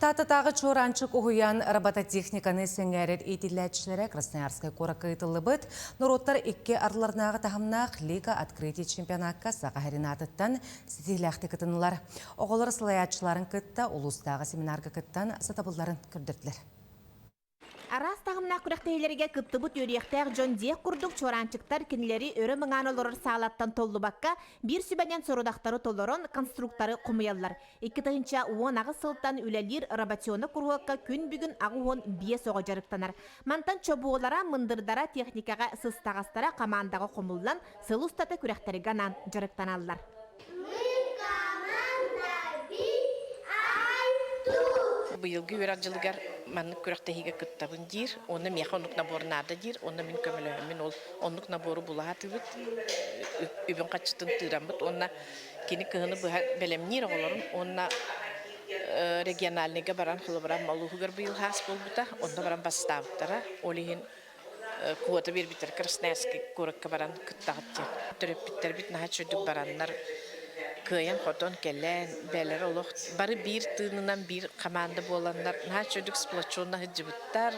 Тааттатааҕы Чуораанчык уһуйаан робототехниканы сэҥээрэр иитиллээччилэрэ Красноярскай куоракка ыытыллыбыт норуоттар икки ардыларынааҕы таһымнаах Лига открытий чемпионакка Саха сирин аатыттан ситиһиилээхтик кытыннылар. Оҕолор салайааччыларын кытта улуустааҕы семинарга кыттан сатабылларын көрдөрдүлэр. Араас таһымнаах күрэхтэһиилэргэ кыттыбыт үөрүйэхтээх дьон диэх курдук чуораанчыктар кинилэри өрө мыҥаан олорор саалаттан толлубакка, биир сүбэнэн сорудахтары толорон конструкторы хомуйаллар. 2018 сылтан үлэлиир роботенок куруһуокка күн бүгүн 85 оҕо дьарыктанар. Мантан чобуолара, мындырдара, техникаҕа сыстаҕастара хамаандаҕа хомуллан, сыл устата күрэхтэргэ анаан дьарыктаналлар. Быйылгы үөрэх дьылыгар маннык күрэхтэһиигэ кыттабын диир, уонна миэхэ оннук набор наада диир, уонна мин көмөлөһөммүн ол оннук набору булаатыбыт, үбүн харчытын тыыраммыт уонна кини кыһыны быһа бэлэмниир оҕолорун уонна региональныйга баран холобура Малуһугар быйыл хаас буолбута, онно баран бастаабыттара, ол иһин квота биэрбиттэр Красноярскай куоракка баран кыттаҕыт диэн. Төрөппүттэрбит наһаа үчүгдүк бараннар кыайан-хотон кэлэн, бэйэлэрэ олох бары биир тыынынан биир хамаанда буоланнар наһаа үчүгдүк сплоченно сылдьыбыттар,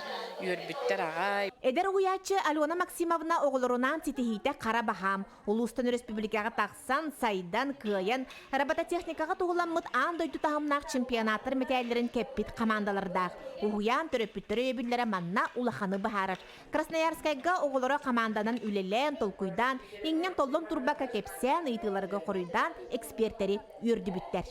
үөрбүттэр аҕай. Эдэр уһуйааччы Алена Максимовна оҕолорунаан ситиһиитэ хара баһаам. Улуустан өрөспүүбүлүкэҕэ тахсан, сайдан, кыайан, робототехникаҕа туһуламмыт аан дойду таһымнаах чемпионаттар мэтээллэрин кэппит хамаандалардаах. Уһуйаан төрөппүттэр өйөбүллэрэ манна улаханы быһаарар. Красноярскайга оҕолоро хамаанданан үлэлээн, толкуйдаан, иҥнэн-толлон турбакка кэпсээн, ыйытыыларга хоруйдаан экспертэри үөрдүбүттэр.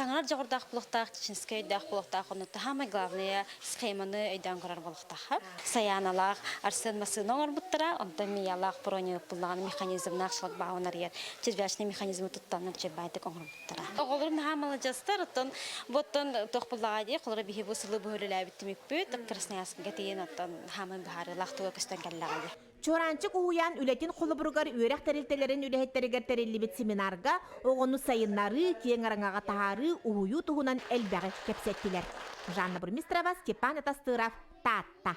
Саҥарар дьоҕурдаах буолуохтаах, чеченскэй өйдөөх буолуохтаах, онно самое главное схеманы өйдөөн көрөр буолуохтаах. Саяналаах Арсен массыына оҥорбуттара, онтон Миялаах броня ыппыллаҕына механизмнаах шлагбаун арыйар червячный механизмы туттанан чебайтык оҥорбуттара. Оҕолорум наһаа маладьыастар, оттон бу оттон туох буллаҕа дии, холоро биһи бу сылы быһа үлэлээбит түмүкпүт, Красноярскайга тиийэн оттон хааман быһаарыылаах туга көстөн кэллэҕэ дии. Чуораанчык уһуйаан үлэтин холобуругар үөрэх тэрилтэлэрин үлэһиттэригэр тэриллибит семинарга оҕону сайыннарыы, киэҥ араҥаҕа таһаарыы, уһуйуу туһунан элбэҕи кэпсэттилэр. Жанна Бурмистрова, Степан Атастыров, Таатта.